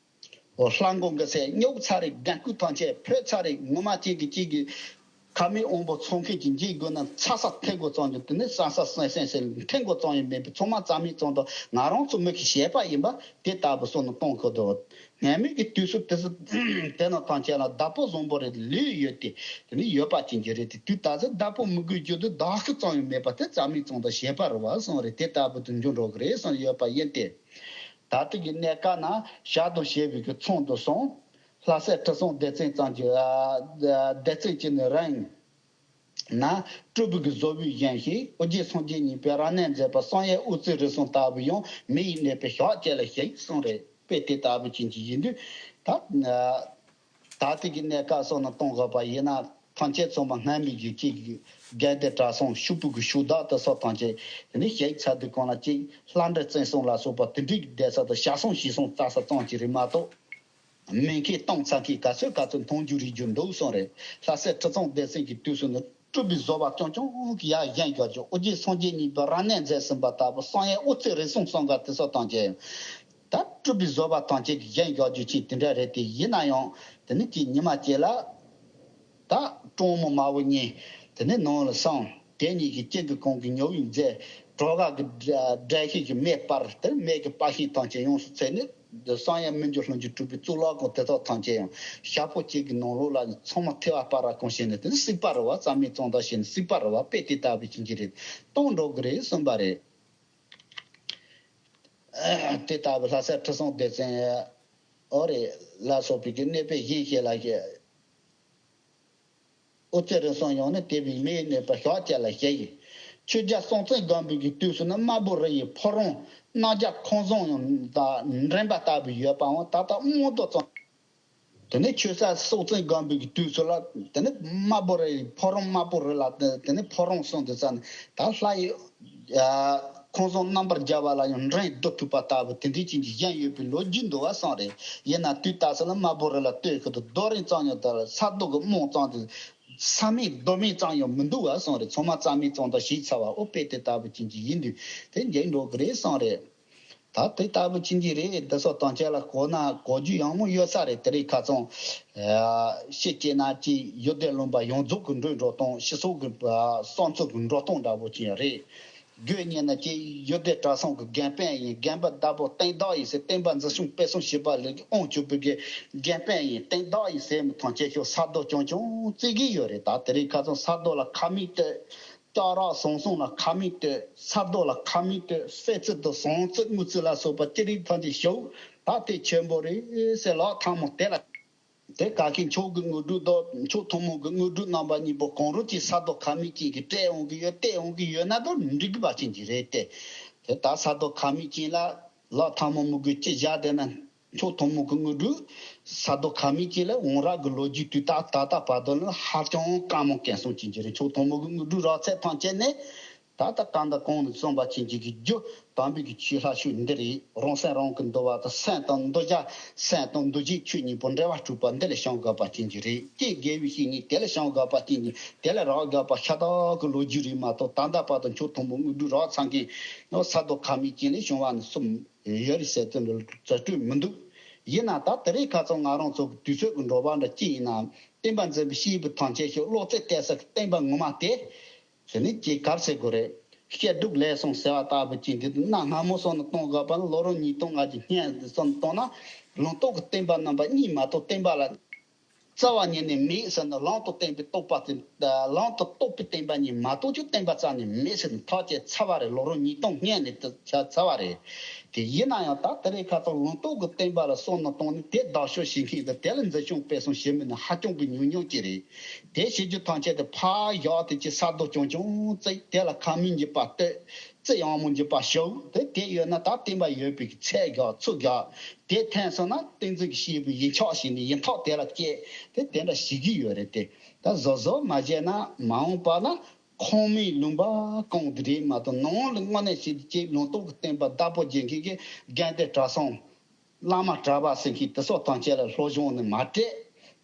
འོ་ལྷ་མགོ་འགའ་ཤས་སྨྱུག་ཚར་རེད། རྒན་རྒོན་ཐམས་ཅད་ཕོ་ཚར་རེད། ངོ་མ་གཅིག་གིས་གཅིག་གི་ཁ་མིག་དབང་པོ་ཚོང་མཁན་གྱི་འཇིགས་དགོས་ན་ཚ་ས་འཐེན་དགོས་ཙམ་གྱི། དེ་ནས་ཟ་ས་སེམས་སེམས་སེམས་འཐེན་དགོས་ཙམ་ཡང་མེད་པའི། ཚང་མ་རྩ་མེད་ཙམ་དང་། ང་རང་ཚོ་མི་གི་བྱས་པ་ཡིན་པ་དེ་ལྟ་བུ་སོགས་ནི་གཏོང་དགོས་འདུག་སྔ་མོའི་གི་དུས་སུ་དེ་ཚོ་དེ་ནང་ཐམས་ཅད་ལ་བདག་པོ་བཟང་པོ་རེ་ལུས་ཡོད་དེ། དེ་ནི་ཡོད་པ་ཅན་གྱི་རེད་དེ། དུས་ད་ཚོད་བདག་པོ་མི་དགོས་རྒྱུ་དེ་བདག་ཤུགས་ཙམ་ཡང་མེད་པ་དེ་རྩ་མེད་ཙམ་དང་བྱས་པ་རེད་བ་གསུངས་རེད། དེ་ལྟ་བུ་དུ་འགྱུར་འགྲོ་གི་རེད་གསུངས་ཡོད་པ་ཡིན་ཏེ། ད་ལྟ་གི་གནས་སྐབས་ན་ཞག་དང་ཞེས་པའི་གི་མཚམས་དུ་སོང་། ལྷ་སྲས་ཁྲི་སྲོང་ལྡེ་བཙན་ཙམ་གྱི་ཨ་ལྡེ་བཙན་གྱི་ནི་རིང་ན་སྤྲུལ་པའི་གི་བཟོ་བོས་བཞེངས་ཤིང་། ཨོ་རྒྱན་སངས་རྒྱས་གཉིས་པོས་རབ་གནས་མཛད་པ་བསམ་ཡས་དབུ་རྩེ་རིགས་གསུམ་ལྟ་བུ་ཡང་མི་ཡི་གནས་པའི་ཞབས་ཀྱི་ལ་ཞིག་གསུངས་རེད། དཔེ་དེ་ལྟ་བུ་ཅན་གྱི་ཡིན་དུས་ད་ད་ལྟ་གི་གནས་སྐབས་སོགས་ནང་གཏོང་དགོས་པ་ཡིན་ན། ཐམས་ཅད་ཚང་མ་སྔ་མའི་གི་གཅིག་གི་རྒན་དེ་གྲྭ་ཚང་ཕྱུག་པོ་གི་ཕྱུག་བདག་དེ་སོགས་ཐམས་ཅད་དེ་ནི་གཞིས་ཚ་དུས་གང་ལ་གཅིག་ལྷ་འདྲེ་བཙན་སྲུང་ལ་སོགས་པ་དེ་འདྲའི་གི་སྡེ་ས་དང་ཞག་སྲུང་ཞིག་སྲུང་རྩ་ས་གཙང་གཅིག་རེད་མ་གཏོགས། མེ་མཁས་གཏོང་ཚ་མཁས་ག་ཚོད་ག་ཚོད་མཐོང་རྒྱུ་རིག་རྒྱུ་འདུག་གསུངས་རེད། ལྷ་སྲས་ཁྲི་སྲོང་ལྡེ་བཙན་གྱི་དུས་སུ་ནི་སྤྲུལ་པའི་བཟོ་བ་རྐྱང་རྐྱང་གི་ཡར་བཞེངས་བཞག་རྒྱུ། ཨོ་རྒྱན་སངས་རྒྱས་གཉིས་པོ་རབ་གནས་མཛད་ཟིན་པ་ལྟ་བུ་བསམ་ཡས་དབུ་རྩེ་རིགས་གསུམ་གསུམ་ཀ་དེ་སོགས་དང་བཅས། ད་སྤྲུལ་པའི་བཟོ་བ་ཐམས་ཅད་ཀྱིས་བཞེངས་བཞག་རྒྱུ་ཅིག་དེ་འདྲ་རེད་དེ། ཡིན་ན་ཡང་དེ་ནི་ཅིག་ཉི་མ་གཅིག་ལ་ད་སྤྲང་མོ་དམར་པོ་གཉིས་དེ་ནི་ནང་ལ་སོང་། དེ་གཉིས་ཀྱིས་སྐྱིད་ཀྱི་གོང་གི་ཉོ་བའི་རྫས་གྲོ་ག་གི་སྒྲ་ཤིང་གི་མེ་སྤར། དེར་མེ་གི་སྤར་ཤིང་ཐམས་ཅད་ཡོངས་སུ་ཚིག་ནས་བསམ་ཡས་མི་འགྱུར་ལྷུན་གྱིས་གྲུབ་པའི་གཙུག་ལག་ཁང་དེ་དག་ཐམས་ཅད་ཡང་ཞག་པོ་གཅིག་གི་ནང་ལོགས་ལ་ཚང་མ་ཐལ་བ་སྤར་ར་གང་བྱས་ནས། དེ་ནི་སྲིད་པ་རེད་བ། རྩ་མེད་གཙང་དག་བྱས་ནས་སྲིད་པ་རེད་བ། དཔེ་དེ་ལྟ་བུ་ཅན་གྱི་རེད། གཏོང་འགྲོ་གི་རེད་གསུངས་པ་རེད། དེ་ལྟ་བུ་ལྷ་སྲས་ཁྲི་སྲོང་ལྡེ་བཙན་ཨོ་རེད་ལ་སོགས་པའི་གི་གནས་པས་གཞན་ཞིག་ལ་ཞེས། ཨོ་ཙི་རིང་སོང་ཡང་ནི་དེ་བས་མེའི་གནས་པ་ཞག་བཅད་ལ་ཞེས་ཡིན། ཆོས་རྒྱལ་སྲོང་བཙན་སྒམ་པོའི་གི་དུས་སུ་ནི་དམར་པོ་རི་ཡི་ཕོ་བྲང་རྣམ་རྒྱལ་ཁང་བཟང་ཡང་དང་འགྲན་པ་ལྟ་བུ་ཡོད་པའང་ད་ལྟ་རྨོ་མདོ་ཙམ། དེ་ནས་ཆོས་རྒྱལ་སྲོང་བཙན་སྒམ་པོའི་གི་དུས་སུ་ལ་དེ་ནས་དམར་པོ་རི་ཡི་ཕོ་བྲང་དམར་པོ་རི་ལ་དེ་ནས་ཕོ་བྲང་གསུམ་དུ་ཙམ་ད་ལྷ་ཡི། ཁོང་ཚོ་རྣམ་པར་རྒྱལ་བ་ལ་ཡང་འགྲན་བསྡུར་ཐུབ་པ་ལྟ་བུ་དེ་འདྲའི་ཅན་གྱི་བཞེངས་ཡོད་པའི་ལོ་རྒྱུས་འདུག་བ་གསུངས་རེད། ཡིན་ན་དུས་རྟག་ས་ལ་དམར་པོ་རི་ལ་ལྟོས་ཤིག་ཏུ་རྡོ་རིང་ཙམ་ཡང་དར། ས་རྡོ་གི་རྨོངས་ཙམ་དུ། ས་མིག་རྡོ་མིག་ཙམ་ཡང་མི་འདུག་བ་གསུངས་རེད། ཚང་མ་རྩ་མེད་ཙམ་དུ་ཞིག་ཚར་བ། ཨོ་དཔེ་དེ་ལྟ་བུ་ཅན་གྱི་ཡིན་དུས་དེ་འཇིག་འགྲོ་གི་རེད་གསུངས་རེད། ད་དེ་ལྟ་བུ་ཅན་གྱི་རེད། འདི་སོགས་དང་བཅས་ལ་གོ་ན་གོ་རྒྱུ་ཡང་མོ་ཡོད་ས་རེད། དེ་རིང་ཁ་སང་ཤི་སྐྱེ་ན་ཅི་ཡུལ་སྡེ་ལུང་པ་ཡོངས་རྫོགས་ཀྱི་འགྲོས་འགྲོ་སྟངས། སྤྱི་ཚོགས་ཀྱི་བསམ་ཚུལ་གྱི་འགྲོ་སྟངས་འདྲ་བོ་ཅན་རེད། དགོས་ཉེ་ན་ཅི་ཡུལ་སྡེ་གྲྭ་ཚང་གི་རྒན་པ་ཡིན། རྒན་པ་བདག་པོ་སྟེང་བདག་ཡིན་ཟེར། བསྟན་པ་འཛིན་སྐྱོང་སྤེལ་གསུམ་བྱེད་པ་ལས་དབང་བྱུང་བའི་རྒན་པ་ཡིན། སྟེང་བདག་ཡིན་ཟེར་མི་ཐང་ཆད་ཤོག་ས་རྡོ་རྐྱང་རྐྱང་བརྩིགས་ཀྱི་ཡོད་རེད། ད་དེ་རིང་ཁ་སང་ས་རྡོ་ལ་ཁ་མིག་ལྟོས། སྐྱ་རགས་ཟང་ཟིང་ལ་ཁ་མིག་ལྟོས། ས་རྡོ་ལ་ཁ་མིག་ལྟོས། སེ་ཙི་དང་ཟངས་ཙི་དངུལ་ཙི་ལ་སོགས་པ་ཅི་རིགས་ཐམས་ཅད་ཞོག་ད་དེ་ཆེན་པོ་རེད་ཟེར། ལག་ཐལ་མོ་དེ་ལ། དེ་ག་གི་མཆོག་གི་དངོས་གྲུབ་དང་མཆོག་ཐུན་མོང་གི་དངོས་གྲུབ་རྣམ་པ་གཉིས་པོ་གང་རུང་གི་ས་རྡོ་ཁ་མིག་ཅན་གྱི་སྤྲད་འོང་གི་ཡོད། སྤྲད་འོང་གི་ཡོད་ན་ད་འགྲིག་གི་པ་ཅན་གྱི་རེད་དེ། དེ་ད་ས་རྡོ་ཁ་མིག་ཅན་ལ་ལག་ཐལ་མོ་མི་དགོས་ཅི་བཞག་བསྡད་ན། མཆོག་ཐུན་མོང་གི་དངོས་གྲུབ་ས་རྡོ་ཁ་མིག་ཅན་ལ་འོང་རག་གི་ལོ་རྒྱུས་དུས་ད་ད་ལྟ་བར་དུ་ནི་ཧ་ཅང་དཀའ་མོ་སྐྱེ་སོང་ཅན་གྱི་རེད། མཆོག་ཐུན་མོང་གི་དངོས་གྲུབ་རག་ཚད་ཐམས་ཅད་ནི། ད་ལྟ་གང་དང་གང་ནས་གསུངས་པ་ཅན་གྱི་རྒྱུ་དམ་པའི་གི་ཆོས་ལྷ་ཆོས་འདི་རེད། རང་སེམས་རང་གི་འདུལ་བ་དང་སེམས་དང་འདུལ་བྱ། སེམས་དང་འདུལ་བྱེད་ཆོས་གཉིས་པོ་འབྲེལ་བ་གྲུབ་པ་འདི་ལ་བྱང་དགོས་པ་ཅན་གྱི་རེད། ཀྱེ་དགེ་བའི་བཤེས་གཉེན་དེ་ལ་བྱང་དགོས་པ་ཅན་གྱི་དེ་ལ་རག་དགོས་པ་ཤ་སྟག་གི་ལོ་རྒྱུས་རེད་མ་གཏོགས། ད་ལྟ་བར་དུ་མཆོག་ཐུན་མོང་དངོས་གྲུབ་རག་ཚར་མཁན་ནི་ས་རྡོ་ཁ་མིག་ཅན་ལས་བྱུང་བ་ནི་གསུམ་ཡོད་རེད་ཟེར་དོན་འདི་རྩ་སྤྲོད་མི་འདུག་ཡིན་ན་ད་དེ་རིང་ཁ་སང་ང་རང་ཚོ་གི་དུས་ཚོད་ཀྱི་འགྲོ་བ་འདྲ་ཅི་ཡིན་ནའང་བསྟན་པ་འཛིན་པའི་སྐྱེས་བུ་ཐམས་ཅད་ཀྱི་བློ་རྩེ་གཏད་ས་གི་བསྟན་པ་ངོ་མ་དེ། ཟེར་ནས་ཅིག་ག་རེ་ཟེར་དགོས་རེད། བཤད་སྒྲུབ་ལས་གསུམ་ཟེར་བ་ལྟ་བུ་ཅིག་འདི་གནའ་སྔ་མོ་སོང་ནས་གཏོང་དགོས་པ་ནི་ལོ་རབས་ཉིས་སྟོང་ལྔ་བཅུ་སྔོན་དུ་སོང་ནས་གཏོང་ན་ལུང་རྟོགས་ཀྱི་བསྟན་པ་རྣམ་པ་གཉིས་མ་གཏོགས་བསྟན་པ་ལ་རྩ་བ་ཉིད་ནས་མེད་ཟེར་ནས། ལམ་དུ་བསྟན་པའི་རྟོགས་པ་དེ། ལམ་དུ་རྟོགས་པའི་བསྟན་པ་གཉིས་མ་གཏོགས་ཀྱི་བསྟན་པ་རྩ་ནས་མེད་ཟེར་ནས་ཐག་བཅད་ཚར་བ་རེད། ལོ་རབས་ཉིས་སྟོང་སྔོན་ནས་དེ་ཆགས་ཚར་བ་རེད། དེ་ཡིན་ན་ཡང་ད་དེ་རིང་ཁ་སང་ལུང་རྟོགས་ཀྱི་བསྟན་པ་ལ་སོང་ནས་གཏོང་ནས་དེ་བདག་སྐྱོང་བྱེད་མཁན་དང་དེ་ལ་འཛིན་སྐྱོང་སྤེལ་གསུམ་བྱེད་མི་ནི་ཧ་ཅང་གི་ཉུང་ཉུང་ཅིག་རེད། དེ་བྱེད་རྒྱུ་ཐམས་ཅད་དེ་ཕར་བཞག་དེ་ཅི་ས་རྡོ་རྐྱང་རྐྱང་བརྩིགས། དེ་ལ་ཁ་མིག་འགྱིག་པ་ལྟོས། རྩི་ཡང་མོ་འགྱིག་པ་ཞོག་དེ་དེ་ཡོད་ན་ད་བསྟན་པ་ཡོད་པའི་ཚད་བཞག་ཚུགས་བཞག་དེ་འཐེན་སོང་ན་བསྟན་འཛིན་གྱི་སྐྱེས་བུ་ཡིན་ཆོག་ཞིག་ནི་ཡིན་ཐོག་དེ་ལ་སྐྱེས་དེ་དེ་འདྲ་ཞིག་གི་ཡོད་རེད་དེ། ད་བཟོ་བཟོ་མ་བྱས་ན་མ་འོངས་པ་ན་ཁང་མིག་ལུང་པ་གང་དེ་རེད་མ་གཏོགས་ནང་ལ་དངོས་གནས་ཞིག་ཅིག་ལུང་རྟོགས་ཀྱི་བསྟན་པ་བདག་པོ་བྱེད་མཁན་གྱི་རྒན་དེ་གྲྭ་ཚང་། བླ་མ་གྲྭ་པ་ཟེར་མཁན་དེ་ཚོ་ཐམས་ཅད་ལ་སློབ་སྦྱོང་ནི་མ་སྤྲད།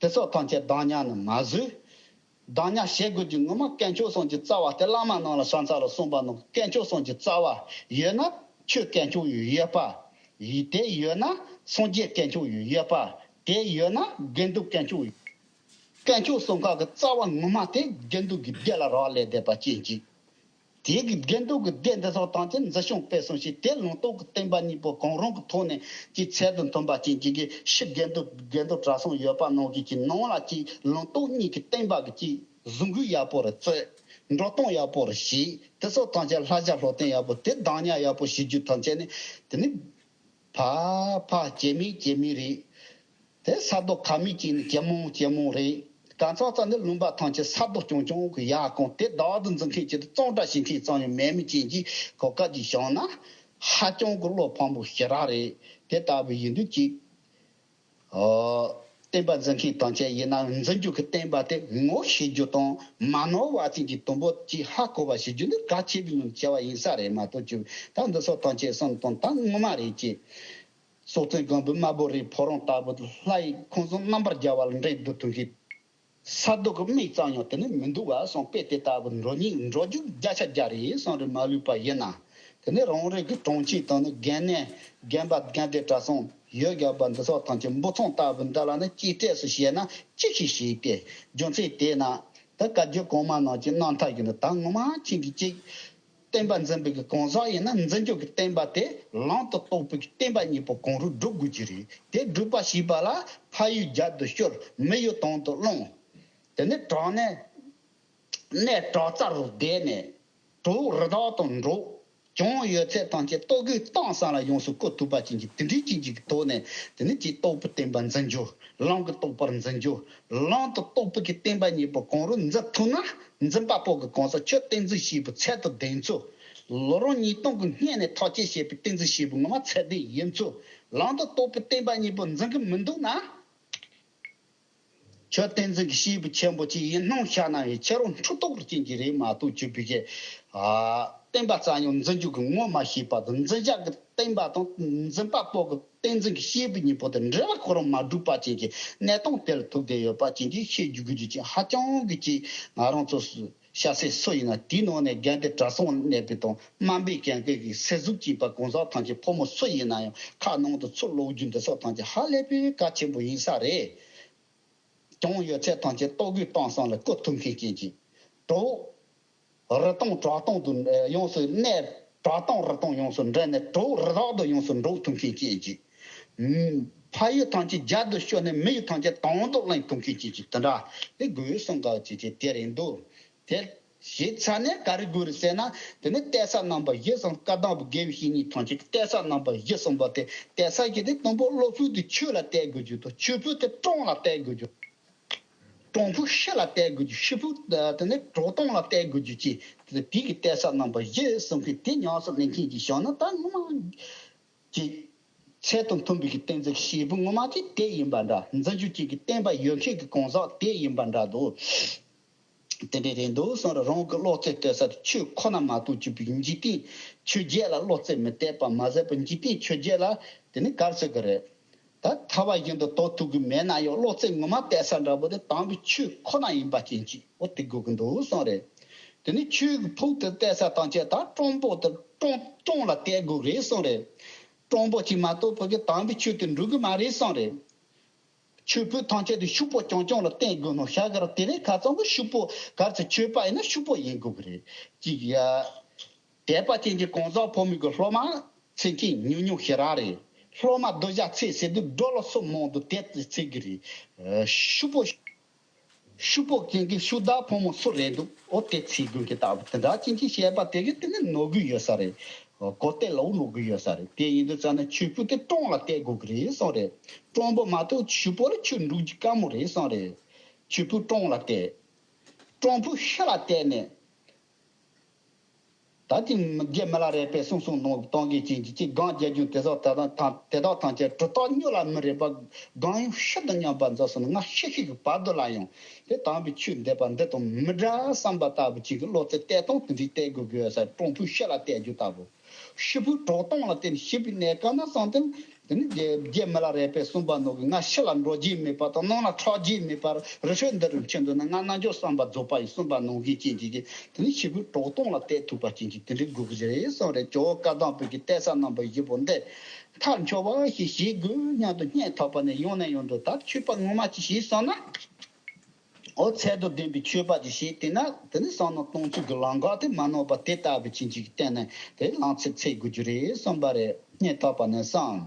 དེ་ཚོ་ཐམས་ཅད་བདག་ཉར་ནི་མ་བཟོས། བདག་ཉར་བྱེད་དགོས་ཀྱི་ངོ་མ་དཀོན་མཆོག་གསུམ་གྱི་རྩ་བ་དེ་བླ་མ་རྣམས་ལ་ཕྱག་འཚལ་ལོ་གསུངས་པ་ནང་དཀོན་མཆོག་གསུམ་གྱི་རྩ་བ་ཡོད་ན་ཆོས་དཀོན་མཆོག་ཡོད་ཡོད་པ། ཡིན་དེ་ཡོད་ན་སངས་རྒྱས་དཀོན་མཆོག་ཡོད་ཡོད་པ། དེ་ཡོད་ན་དགེ་འདུན་དཀོན་མཆོག་ཡོད། དཀོན་མཆོག་གསུམ་ཀ་གི་རྩ་བ་ངོ་མ་དེ་དགེ་འདུན་གྱི་སྡེ་ལ་རག་ལས་བསྡད་པ་ཅན་གྱི། དེ་གི་དགེ་འདུན་གྱི་སྡེ་འདི་ཚོ་ཐམས་ཅད་འཛིན་སྐྱོང་སྤེལ་གསུམ་བྱས་ཏེ་ལུང་རྟོགས་ཀྱི་བསྟན་པ་གཉིས་པོ་གང་རུང་གི་ཐོག་ནས་ཀྱི་ཚད་དུ་མཐུན་པ་ཅན་གྱི་གི་ཕྱི་དགེ་འདུན་དགེ་འདུན་གྲྭ་ཚང་ཡོད་པ་ནང་གི་ཀྱི་ནང་ལ་ཀྱི་ལུང་རྟོགས་གཉིས་ཀྱི་བསྟན་པ་གི་ཀྱི་གཟུགས་འགུལ་ཡག་པོ་རུ་བཙུགས། འགྲོ་སྟངས་ཡག་པོ་རུ་བྱས། དེ་ཚོ་ཐམས་ཅད་ལྷ་བྱ་ལྷོ་སྟོན་ཡག་པོ་དེ་བདག་ཉར་ཡག་པོ་བྱེད་རྒྱུ་ཐམས་ཅད་ནི་དེ་ནི་ཕར་ཕར་ཇེ་མི་ཇེ་མི་རེད། དེ་ས་རྡོ་ཁ་མིག་ཅན་ནི་ཇེ་མང་ཇེ་མང་རེད། གང་ཚང་ཙམ་ནི་ལུང་པ་ཐམས་ཅད་ས་རྡོ་རྐྱང་རྐྱང་གི་ཡར་གང་དེ་བདག་ཏུ་འཛིན་མཁན་གྱི་གཙང་སྦྲ་བྱེད་མཁན་ཙམ་ཡང་མེད་མི་ཅན་གྱི་གོ་སྐབས་ཅིག་བྱུང་ན་ཧ་ཅང་གི་བློ་ཕམ་པོ་ཞེ་དྲག་རེད། དེ་ལྟ་བུ་ཡིན་དུས་ཅིག་ཨོ། བསྟན་པ་འཛིན་མཁན་དང་བཅས་ཡིན་ན་འཛིན་རྒྱུ་གི་བསྟན་པ་དེ་ངོ་ཤེས་རྒྱུ་དང་མ་ནོར་བ་ཅན་གྱི་དུམ་བུ་གཅིག་ཧ་གོ་བ་ཤེས་རྒྱུ་ནི་གལ་ཆེ་བའི་ངང་བྱ་བ་ཡིན་ས་རེད་མ་གཏོགས་ཀྱི་ད་འདི་སོགས་དང་བཅས་གསུམ་དང་ད་ངོ་མ་རེད་ཅེས། སྲོག་བཙན་སྒམ་པོའི་དམར་པོ་རིའི་ཕོ་བྲང་ལྟ་བུ་ལྷ་ཡི་ཁང་བཟང་རྣམ་པར་རྒྱལ་བ་ལ་འགྲན་བསྡུར་ཐུབ་མཁན། ས་རྡོ་གི་མིག་ཙམ་ཡང་དེ་ནི་མི་འདུག་བ་སོང་དཔེ་དེ་ལྟ་བུ་འགྲོ་སྙིང་འགྲོ་རྒྱུ་བརྒྱ་ཆ་བརྒྱ་རེད་སོང་རེད་མ་ལུས་པ་ཡིན་ན། དེ་ནི་རང་རེ་གི་གྲོང་ཁྱེར་དང་ནི་རྒན་གནས་རྒན་པ་རྒན་སྡེ་གྲྭ་ཚང་ཡོད་རྒྱག་པ་འདི་སོགས་ཐམས་ཅད་འབུ་ཚང་ལྟ་བུ་འདི་ལ་ནི་གཅེས་སྤྲས་སུ་བྱས་ན་ཅི་ཞིག་བྱེད་དེ་རྒྱུ་མཚན་དེས་ན་ད་བཀའ་བརྒྱུད་གོང་མ་རྣམས་ཀྱི་རྣམ་ཐར་གྱི་ནི་ད་ངོ་མ་ཁྱེད་ཀྱི་གཅིག་བསྟན་པ་འཛིན་པའི་གི་གང་ཟག་ཡིན་ན་འཛིན་རྒྱུ་གི་བསྟན་པ་དེ་ལམ་དུ་རྟོགས་པའི་གི་བསྟན་པ་གཉིས་པོ་གང་རུང་སྒྲུབ་དགོས་ཀྱི་རེད། དེ་སྒྲུབ་པ་ཞེས་པ་ལ་ཕ་ཡུལ་རྒྱལ་དུ་ཤོར་མི་ཡུལ་དོན་དུ་བླངས། དེ་ནས་དྲག་ནས་གནས་དྲག་རྩ་རུ་བསྡད་ནས་གྲོགས་རི་དྭགས་དང་འགྲོགས། གྱོང་ཡོད་ཚད་ཐམས་ཅད་ལྟོ་གོས་གཏམ་གསུམ་ལ་ཡོངས་སུ་བཀོལ་ཐུབ་པ་ཅན་གྱི་དེ་འདྲའི་ཅན་གྱི་ཐོག་ནས་དེ་ནི་ཅིག་རྟོགས་པའི་བསྟན་པ་འཛིན་རྒྱུ་ལམ་གྱི་རྟོགས་པར་འཛིན་རྒྱུ། ལམ་དུ་རྟོགས་པའི་གི་བསྟན་པ་གཉིས་པོ་གང་རུང་འཛིན་ཐུབ་ན་འཛིན་པ་པོ་གི་གང་ཟག་ཆོས་བསྟན་འཛིན་བྱེད་པའི་ཚད་དུ་ལྡན་ཚུལ། ལམ་རིམ་གཉིས་སྟོང་གི་སྔོན་ནས་ཐག་བཅད་བྱས་པའི་བསྟན་འཛིན་བྱེད་པའི་ངོ་མ་ཚད་ལྡན་ཡིན་ཚུལ། ལམ་དུ་རྟོགས་པའི་བསྟན་པ་གཉིས་པོ་འཛིན་གྱི་མི་འདུག་ན། ཆོས་བསྟན་འཛིན་གྱི་སྐྱེས་བུ་ཆེན་པོ་ཅིག་ཡིན་སྣང་ཤར་ན་ཡང་ཕྱི་རོལ་འཁྲུལ་རྟོག་ཅན་གྱི་རེད་མ་གཏོགས་ཅི་བའི་གི་ཨ་བསྟན་པ་རྩ་ཉོ་འཛིན་རྒྱུ་གི་ངོ་མ་ཤེས་པ་དང་འཛིན་བྱ་གི་བསྟན་པ་དང་འཛིན་པ་པོ་གི་བསྟན་འཛིན་གྱི་སྐྱེས་བུ་གཉིས་པོ་དེ་འབྲེལ་བ་ཁོ་རང་མ་གྲུབ་པ་ཅན་གྱི་གནས་སྟངས་དེ་ལ་ཐུག་བསྡད་ཡོད་པ་ཅན་གྱི་ཤེས་རྒྱུ་དགོས་རྒྱུ་ཅན་ཧ་ཅང་གི་ཅིག་ང་རང་ཚོ་སུ་ཤ་ཟད་སུ་ཡིན་ན་དེའི་ནང་ནས་རྒན་དེ་གྲྭ་ཚང་གནས་པའི་དང་དམའ་འབེབས་ཀྱང་གི་སེ་གཟུགས་ཅིག་པ་གང་ཟག་ཐམས་ཅད་ཕོ་མོ་སུ་ཡིན་ན་ཡང་ཁ་ནང་དུ་ཚུར་ལོག་རྒྱུ་འདི་སོགས་ཐམས་ཅད་ཧ་ལས་པའི་གལ་ཆེན་པོ་ཡིན་ས་རེད། གྱོང་ཡོད་ཚད་ཐམས་ཅད་ལྟོ་གོས་གཏམ་གསུམ་ལ་བཀོལ་ཐུབ་མཁན་ཅན་གྱི་གྲོགས། རི་དྭགས་བྲག་དང་དུ་ཡོངས་སུ་གནས་བྲག་དང་རི་དྭགས་ཡོངས་སུ་འདྲེན་ནས་གྲོགས་རི་དྭགས་དུ་ཡོངས་སུ་འགྲོགས་ཐུབ་མཁན་ཅན་གྱི། ཕ་ཡུལ་ཐམས་ཅད་རྒྱལ་དུ་ཤོར་ནས་མི་ཡུལ་ཐམས་ཅད་དོན་དུ་བླངས་ཐུབ་མཁན་ཅན་གྱི་དེ་འདྲ་དེ་དགོས་གསུང་ག་ཅེས་ཀྱི་དེ་རེད་འདུག་དེ་བྱས་ཚར་ནས་ག་རེ་དགོས་རེད་ཟེར་ན། དེ་ནི་གཏད་ས་རྣམ་པ་བཞི་གསུམ་བཀའ་གདམས་པའི་དགེ་བའི་བཤེས་གཉེན་ཐམས་ཅད་ཀྱི་གཏད་ས་རྣམ་པ་བཞི་གསུམ་པ་དེ་གཏད་ས་ཞིག་དེ་དང་པོ་བློ་ཕུགས་དེ་ཆོས་ལ་གཏད་དགོས་རྒྱུ་དང་ཆོས་ཕུགས་དེ་གྲོང་ལ་གཏད་དགོས་རྒྱུ། གྲོང་ཕུགས་ཤི་ལ་གཏད་དགོས་རྒྱུ་ཤི་ཕུགས་དེ་ནི་གྲོགས་དོན་ལ་གཏད་དགོས་རྒྱུ་ཅེས་དེ་གི་གཏད་ས་རྣམ་པ་བཞི་གསུམ་གྱི་དེ་ཉམས་སུ་ལེན་མཁན་གྱི་བྱུང་ན་ད་ངོ་མ། ཅིག་ཚད་དང་མཐུན་པའི་གི་བསྟན་འཛིན་གྱི་སྐྱེས་བུ་ངོ་མ་ཅིག་དེ་ཡིན་པ་འདྲ། འཛིན་རྒྱུ་ཅིག་གི་བསྟན་པ་ཡོད་མཁན་གྱི་གང་ཟག་དེ་ཡིན་པ་འདྲ་འདུག་དེ་འདྲ་རེད་འདུག་གསུངས་རེད། རང་གི་བློ་རྩེ་གཏད་ས་དེ་ཆོས་ཁོ་ན་མ་གཏོགས་ཅི་བའི་འཇིག་རྟེན་ཆོས་བརྒྱད་ལ་བློ་རྩེ་མི་གཏད་པ་མ་ཟད་པར་འཇིག་རྟེན་ཆོས་བརྒྱད་ལ་དེ་ནི་གར་ཟེར་གི་རེད། ད་ཐར་བ་བཞིན་དུ་དོར་ཐུབ་གི་མེད་ན་ཡང་བློ་རྩེ་ངོ་མ་གཏད་ས་འདྲ་པོ་དེ་དམ་པའི་ཆོས་ཁོ་ན་ཡིན་པ་ཅན་ཅིག་འོ་དེ་དགོས་གི་འདུག་གསུངས་རེད། དེ་ནི་ཆོས་ཀྱི་ཕུགས་དེ་གཏད་ས་དང་བཅས་ད་གྲོང་པོ་དེ་གྲོང་གྲོང་ལ་གཏད་དགོས་རེད་གསུངས་རེད། གྲོང་པོ་གཅིག་མ་གཏོགས་བོད་ཀྱི་དམ་པའི་ཆོས་དེ་འགྲུབ་གི་མ་རེད་གསུངས་རེད། ཆོས་ཕུགས་ཐམས་ཅད་དུ་ཕྱུག་པོ་རྐྱང་རྐྱང་ལ་བརྟེན་དགོས་ནོ་ཤ་གར་དེ་ནས་ཁ་ཚང་གི་ཕྱུག་པོ་གར་ཚེ་ཆོས་པ་ཡིན་ན་ཕྱུག་པོ་ཡིན་དགོས་གི་རེད། ཅིག་ཡ། དད་པ་ཅན་གྱི་གང་ཟག་ཕོ་མོ་གི་སློབ་མ་ཚེ་མཁན་ཉུང་ཉུང་ཞེ་རག་རེད། སློབ་མ་སྡུག་ཅག་ཚེ་ཟེར་དུས་འགྲོ་ལ་སོ་མང་དུ་དད་དུ་ཚེ་གི་རེད། ཕྱུག་པོ། ཕྱུག་པོ་ཅན་གྱི་ཕྱུག་བདག་ཕོ་མོ་སུ་རེད་འདུག་འོ་དེ་ཚེ་དགོས་ཀྱི་ལྟ་བུ་དེ་འདྲ་ཅན་གྱི་བཤད་པ་དེ་གི་དེ་ནི་ནོར་གི་ཡོད་ས་རེད། གོ་གཏད་ལོག་ནོར་གི་ཡོད་ས་རེད། དེ་ཡིན་དུས་ཙང་ན་ཆོས་ཕུགས་དེ་གྲོང་ལ་གཏད་དགོས་གི་རེད་གསུངས་རེད། གྲོང་པོ་མ་གཏོགས་ཕྱུག་པོ་ལ་ཆོས་འགྲུབ་རྒྱུ་དཀའ་མོ་རེད་གསུངས་རེད། ཆོས་ཕུགས་གྲོང་ལ་གཏད། གྲོང་ཕུགས་ཤི་ལ་གཏད་ནས། ད་ཅི་རྒྱུད་མི་ལ་རས་པའི་གསུང་གསུང་གཏོང་གཏོང་གི་ཅིག་ཅིག་སྒང་རྒྱལ་རྒྱུ་དེ་ཚོ་ད་ལྟ་དེ་དག་ཐམས་ཅད་གྲུབ་རྟགས་མྱུར་ལ་མི་རེག་པ་སྒང་ཡང་ཤིན་ཏུ་སྙོམས་པར་འཛུལ་སོང་ན་ང་ཤི་ཤི་གི་བར་དུ་ལ་ཡང་དེ་དམ་པའི་ཆོས་འདི་པ་འདི་དང་མི་འདྲ་བསམ་པ་ལྟ་བུ་ཅིག་གི་བློ་རྩེ་གཏད་སྟངས་དེ་འདྲའི་གཏད་དགོས་དགོས་ས་གྲོང་ཕུགས་ཤི་ལ་གཏད་རྒྱུ་ལྟ་བུ། ཤི་བོའི་གྲོགས་གཏོང་ལ་བརྟེན་ཤི་བའི་གནས་སྐབས་ན་བསམ་སྟེ། དེ་ནི་རྒྱལ་རྒྱལ་མི་ལ་རས་པས་གསུངས་པ་ནང་གི་ང་ཤི་ལ་འགྲོ་རྒྱུ་མེད་པ་དང་ནང་ལ་ཁྲག་རྒྱུ་མེད་པར་རི་ཁྲོད་འདི་རུ་འཁྱེར་འདུག་ན་ང་རྣལ་འབྱོར་བསམ་པ་རྫོགས་པ་ཡིན་གསུངས་པ་ནང་བཞིན་ཅན་གྱི་དེ་ནི་ཤི་བོའི་གྲོགས་གཏོང་ལ་གཏད་ཐུབ་པ་ཅན་གྱི་དེ་འདྲའི་དགོས་ཀྱི་རེད་གསུངས་རེད། ཇོ་བོ་བཀའ་གདམས་པའི་གི་གཏད་ས་རྣམ་པ་བཞི་པོ་འདི་མཐར་འཁྱོལ་བ་ཞིག་བྱེད་དགོས་སྙམ་དུ་སྙིང་ཐག་པ་ནས་ཡང་ནས་ཡང་དུ་ད་མཆོད་པ་ངོ་མ་ཅིག་བྱས་སོང་ན། འོ་ཚད་དང་ལྡན་པའི་མཆོད་པ་ཅིག་བྱས་དེ་ན་དེ་ནི་བསམ་མནོ་གཏོང་ཚུལ་གྱི་ལམ་ཁ་དེ་མ་ནོར་བ་དེ་ལྟ་བུ་ཅན་ཅིག་གི་སྟེང་ནས་དེ་ལམ་ཚིག་འཚོལ་དགོས་རྒྱུ་རེད་བསམ་པ་རེད། སྙིང་ཐག་པ་ནས་བསམ།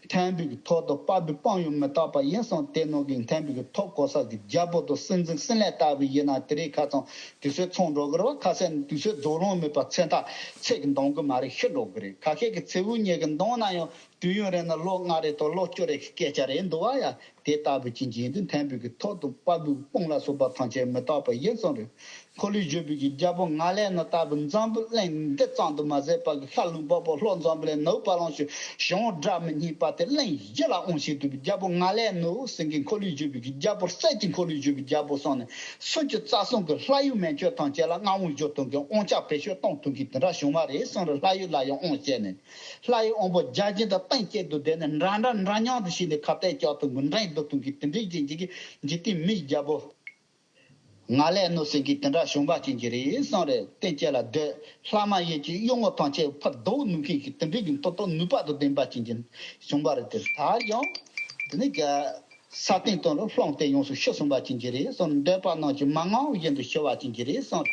མཐོན་པོའི་ཐོག་ཏུ་དཔའ་བོའི་དཔུང་ཡང་མི་རྟག་པ་ཡིན་གསུངས། དེ་ནང་གི་མཐོན་པོའི་ཐོག་གོ་ས་གི་རྒྱལ་པོ་དང་སྲིད་འཛིན་སྲིད་བློན་ལྟ་བུ་ཡིན་ན་དེ་རིང་ཁ་སང་དུས་ཚོད་ཚང་འགྲོ་གི་རེད་བ། ཁ་སང་དུས་ཚོད་རྫོགས་ལོང་མེད་པ་ཚེ་མཐའ་ཚེ་གི་འདང་གི་མ་རེད་ཤི་འགྲོ་གི་རེད། ཁ་ཤས་ཀྱི་ཚེ་འུ་གཉིས་ཀྱི་འདང་ན་ཡང་། དུས་ཡུན་རིང་ན་ལོ་ལྔ་རེ་དང་ལོ་བཅུ་རེ་གི་སྐད་ཆ་རེད་འདུག་བ་ཡ། དེ་ལྟ་བུ་ཅན་གྱི་ཡིན་དུས་མཐོན་པོའི་གི་ཐོག་ཏུ་དཔའ་བོའི་དཔུང་ལ་སོགས་པ་ཐམས་ཅད་མི་རྟག་པ་ཡིན་གསུངས་རེད། འཁོར་ལོས་སྒྱུར་བའི་གི་རྒྱལ་པོ་ང་ལས་ནི་ལྟ་བུ་འཛམ་བུ་གླིང་འདི་ཙམ་དུ་མ་ཟད་པ་གི་ཤར་ལུང་འབབ་པ་ལྷོ་འཛམ་བུ་གླིང་ནུབ་བ་ལང་ཤོད་བྱང་སྒྲ་མི་སྙན་པ་དེ་གླིང་བཞི་ལ་དབང་བྱེད་ཐུབ་པའི་རྒྱལ་པོ་ང་ལས་ནི་ཟེར་མཁན་འཁོར་ལོས་སྒྱུར་བའི་གི་རྒྱལ་པོ་སྲས་ཀྱི་འཁོར་ལོས་སྒྱུར་བའི་རྒྱལ་པོ་གསུངས་ནས་སུམ་ཅུ་རྩ་གསུམ་གི་ལྷ་ཡུལ་མན་ཆད་ཐམས་ཅད་ལ་མངའ་དབང་སྒྱུར་ཐུབ་མཁན་དབང་ཆ་བེད་སྤྱོད་གཏོང་ཐུབ་མཁན་དེ་འདྲ་བྱུང་བ་རེད་གསུངས་རེད། ལྷ་ཡུལ་ལ་ཡང་དབང་བྱས་ནས། ལྷ་ཡི་དབང་པོ་བརྒྱ་བྱིན་དང་གཏན་བཅས་སུ་བསྡད་ནས་འདྲ་འདྲ་འདྲ་མཉམ་དུ་ཤི་ནས་ཁ་གཏད་བཅག་ཐུབ་མཁན་འདྲེན་སྒྲུབ་ཐུབ་མཁན་དེ་འདྲའི་རྗེས་འཇིག་གི་འཇིག་རྟེན་མིའི་རྒྱལ་པོ། ང་ལས་ནོ་ཟེར་མཁན་དེ་འདྲ་བྱུང་བ་ཅན་གྱི་རེད་གསུངས་རེད། གཏན་བཅས་ལ་སྡོད། ལྷ་མ་ཡིན་གྱི་གཡུལ་ངོ་ཐམས་ཅད་ཕར་བཟློག་ནུས་མཁན་གྱི་དེ་འདྲའི་གི་མཐུ་སྟོབས་ནུས་པ་དང་ལྡན་པ་ཅན་གྱི་བྱུང་བ་རེད། དེ་ད་ཡང་དེ་ནི་རྒྱ། ས་སྟེང་དུ་ལ་ལྷུང་སྟེ་ཡོངས་སུ་ཤི་སོང་བ་ཅན་གྱི་རེད་གསུངས། འདོད་པ་རྣམས་ཀྱི་མ་དངངས་བཞིན་དུ་ཤི་བ་ཅན་གྱི་རེད་གསུངས།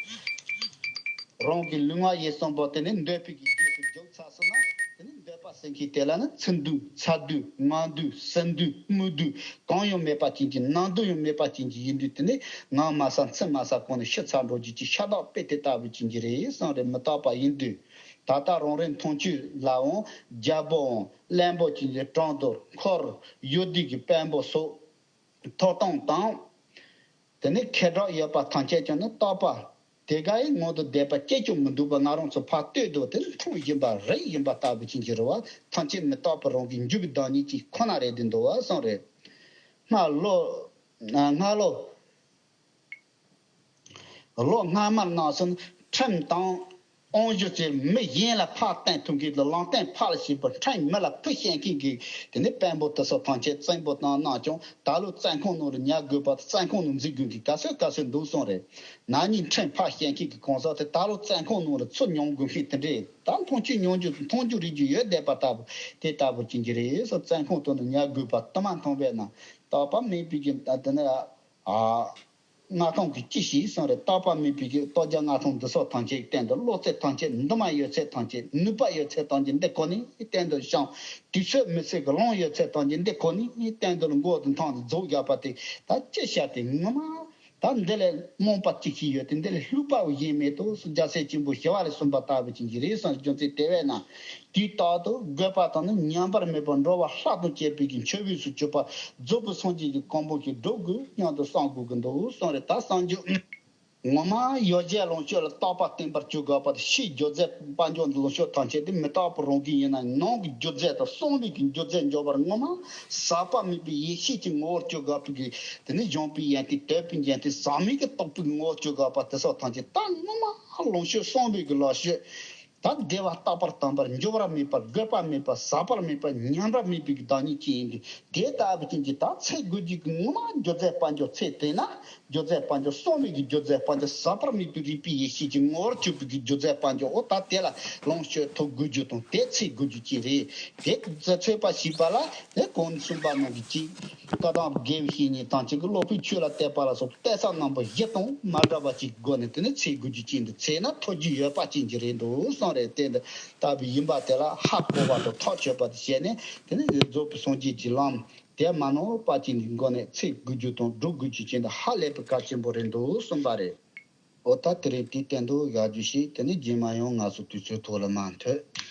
རང་གི་ལུས་ངག་ཡིད་གསུམ་པོ་དེ་ནི་འདོད་པའི་གི་རྗེས་སུ་འཇུག་ཚར་སོང་ན་དེ་ནི་འདོད་པ་ཟེར་མཁན་དེ་ལ་ནི་ཚིག་འདུས་ཚ་འདུས་ངང་འདུས་ཟིན་འདུས་སྨུག་འདུས་གང་ཡང་མེད་པ་ཅན་གྱི་ནང་འདུས་ཡང་མེད་པ་ཅན་གྱི་ཡིན་དུས་དེ་ནི་ངང་མ་ས་མཚན་མ་ས་གོང་ནས་ཤི་ཚར་འགྲོ་རྒྱུ་ཅིག་ཤ་སྟག་དཔེ་དེ་ལྟ་བུ་ཅན་གྱི་རེད་གསུངས་རེད། མི་རྟག་པ་ཡིན་དུས། ད་ལྟ་རང་རེའི་མཐོང་ཆོས་ལའང་རྒྱལ་པོའང་བློན་པོ་ཅན་གྱི་གྲོང་དུ་འཁོར་ཡུལ་སྡེ་གི་དཔོན་པོ་སོགས་ཐོབ་ཐང་དང་། དེ་ནས་ཁེ་གྲགས་ཡོད་པ་ཐམས་ཅད་ཀྱང་ནི་རྟག་པ་དེ་ག་ཡི་ངང་དུ་བསྡད་པ་སྐྱེ་ཀྱང་མི་འདུག་པ་ང་རང་ཚོ་ཕར་ལྟོས་དང་དེ་ནི་མཐོང་བཞིན་པ་རེག་བཞིན་པ་ལྟ་བུ་ཅན་གྱི་རེད་བ། ཐམས་ཅད་མི་རྟག་པ་རང་གི་འཇུག་པའི་བདག་ཉིད་ཅིག་ཁོ་ན་རེད་དེ་འདུག་བ་གསུངས་རེད། སྔ་ལོ། སྔ་ལོ། ལོ་སྔ་མར་ནང་སོན་ཁྲིམས་དང་དབང་ཞུ་ཚེ་མི་གཞན་ལ་ཕར་བསྟན་ཐུབ་མཁན་དང་ལུང་བསྟན་ཕར་ལ་བྱེད་པར་ཁྲིམས་མི་ལ་ཕུ་བཤད་མཁན་གྱི་དེ་ནི་དཔོན་པོ་དེ་ཚོ་ཐམས་ཅད་བཙན་པོ་བཏང་གནང་ཀྱང་ད་ལོ་བཙོན་ཁང་ནང་ལ་ཉར་དགོས་པ་དང་བཙོན་ཁང་ནང་འཛུལ་དགོས་མཁན་ག་ཚོད་ག་ཚོད་འདུག་གསུངས་རེད། ན་ནིང་ཁྲིམས་ཕར་བཤད་མཁན་གྱི་གང་ཟག་དེ་ད་ལོ་བཙོན་ཁང་ནང་ལ་ཚུར་མྱོང་དགོས་མཁན་དེ་འདྲས་ད་མཐོང་ཆོས་མྱོང་རྒྱུ་མཐོང་རྒྱུ་རིག་རྒྱུ་ཡོད་བསྡད་པ་ལྟ་བུ་དེ་ལྟ་བུ་ཅན་གྱི་རེད་ཟེར། བཙོན་ཁང་དུ་ནི་ཉར་དགོས་པ་དུ་མ་མཐོང་བས་ན་རྟག་པ་མེད་པའི་གི་དེ་ནི། ཨ། མངའ་ཐང་གི་ཅི་ཞིག་གསུངས་རེད། རྟག་པ་མེད་པའི་གི་ལྟོ་རྒྱ་མངའ་ཐང་འདི་སོགས་ཐམས་ཅད་སྟེང་དུ་བློ་རྩེ་ཐམས་ཅད་འདུན་མ་ཡོད་ཚད་ཐམས་ཅད་ནུས་པ་ཡོད་ཚད་ཐམས་ཅད་འདི་ཁོ་ནི་སྟེང་དུ་བཤང་། དུས་ཚོད་མི་ཚེ་གི་ལོང་ཡོད་ཚད་ཐམས་ཅད་འདི་ཁོ་ནི་སྟེང་དུ་མགོ་དང་ཐང་དུ་རྫོགས་བཞག་པ་དེ་ད་ཅི་བྱ་སྟེ་ངོ་མ་ད་འདི་ལས་རྨོངས་པ་ཅི་ཞིག་ཡོད་དེ་འདི་ལས་ལྷུག་པ་བོ་ཡིན་མེད་དོ་སུ་རྒྱལ་སྲས་ཆེན་པོ་ཞི་བ་ལྷས་གསུངས་པ་ལྟ་བུ་ཅན་གྱི་རེད་གསུངས་རྒྱུ་མཚན་དེ་བས་ན། དུས་རྟག་ཏུ་དགོས་པ་དང་ནི་ཉམས་པར་མེད་པར་འགྲོ་བ་ལྷག་ཏུ་གཅེས་པའི་གི་མཆོད་འོས་སུ་གྱུར་པ་རྫོགས་པའི་སངས་རྒྱས་ཀྱི་གོ་འཕང་ཞིག་སྒྲུབ་དགོས་སྙམ་དུ་བསམ་དགོས་ཀྱི་འདུག་གསུངས་རེད། ད་བསམ་རྒྱུ། ངོ་མ་ཡོ་བྱད་ལོངས་སྤྱོད་ལ་རྟག་པ་བརྟན་པར་གྱུར་དགོས་པ་དང་ཕྱིའི་སྒྱུ་རྩལ་དཔལ་འབྱོར་ལོངས་སྤྱོད་ཐམས་ཅད་དེ་མི་རྟག་པ་རང་བཞིན་ཡིན་ན་ནང་གི་སྒྱུ་རྩལ་དང་གསང་བའི་གི་སྒྱུ་རྩལ་འབྱོར་བར་ངོ་མ་ཟག་པ་མེད་པའི་ཡེ་ཤེས་ཀྱི་ངོ་བོར་གྱུར་དགོས་པའི་གི་དེ་ནི་གཞོམ་པའི་ཡོན་ཏན་དོད་པའི་ཡོན་ཏན་ཟག་མེད་ཀྱི་རྟོགས་པའི་ངོ་བོར་གྱུར་དགོས་པ་དེ་སོགས་ཐམས་ཅད་ད་ངོ་མ་ལོངས་སྤྱོད་གསང་བའི་གི་ལོངས་སྤྱོད། ད་བདེ་བ་རྟག་པར་དམ་པར་འགྱུར་བར་མེད་པར་དགོས་པ་མེད་པར་ཟག་པར་མེད་པར་ཉམས་པར་མེད་པའི་བདག་ཉིད་ཅན་ཡིན་དུས་དེ་ལྟ་བུ་ཅན་གྱི་ད་ཚེ་དགུ་རྒྱུད་ཀྱི་ངོ་མ་སྒྱུ་རྩལ་དཔལ་འབྱོར་ཚེ་དེ་ན་སྒྱུ་རྩལ་དཔལ་འབྱོར་གསང་བའི་གི་སྒྱུ་རྩལ་དཔལ་འབྱོར་ཟག་པར་མེད་པའི་རིག་པའི་ཡེ་ཤེས་ཀྱི་ངོ་བོར་གྱུར་པའི་གི་སྒྱུ་རྩལ་དཔལ་འབྱོར་འོ་ད་དེ་ལ་ལོངས་སྤྱོད་ཐོབ་དགོས་རྒྱུ་དང་དེ་ཚེ་དགུ་རྒྱུད་ཅན་རེད། དེ་ཚེ་ཚོད་པ་ཞིག་པ་ལ་དེ་གོང་གསུངས་པ་ནང་གི་ཅིག་བཀའ་གདམས་དགེ་བའི་བཤེས་གཉེན་ཐམས་ཅད་ཀྱི་སློབ་དཔོན་ཆོས་ལ་དད་པ་ལ་སོགས་གཏད་ས་རྣམ་པ་བཞི་དང་མ་འདྲ་བ་ཅིག་སྒོ་ནས་དེ་ནི་ཚེ་དགུ་རྒྱུད་ཅན་དུ་ཚེ་ན་ཐོབ་རྒྱུ་ཡོད་པ་ཅན་གྱི་རེད་འདུག་གསུངས་རེད། དེ་འདི་ལྟ་བུ་ཡིན་པ་དེ་ལ་ཧ་གོ་བ་དང་ཐག་ཆོད་པ་དེ་བྱས་ནས་དེ་ནི་རྫོགས་པའི་སངས་རྒྱས་ཀྱི་ལམ་དེ་མ་ནོར་པ་ཅན་གྱི་སྒོ་ནས་ཚེ་དགུ་རྒྱུད་དང་འགྲོ་དགུ་རྒྱུད་ཅན་དུ་ཧ་ལས་པའི་གལ་ཆེན་པོ་རེད་འདུག་གསུངས་པ་རེད། འོ་ད་དེ་རིང་དེའི་སྟེང་དུ་བཞག་རྒྱུ་ཞིག་དེ་ནི་རྗེས་མ་ཡང་ང་ཚོ་དུས་ཚོད་ཐོག་ལ་མ་ཐོས།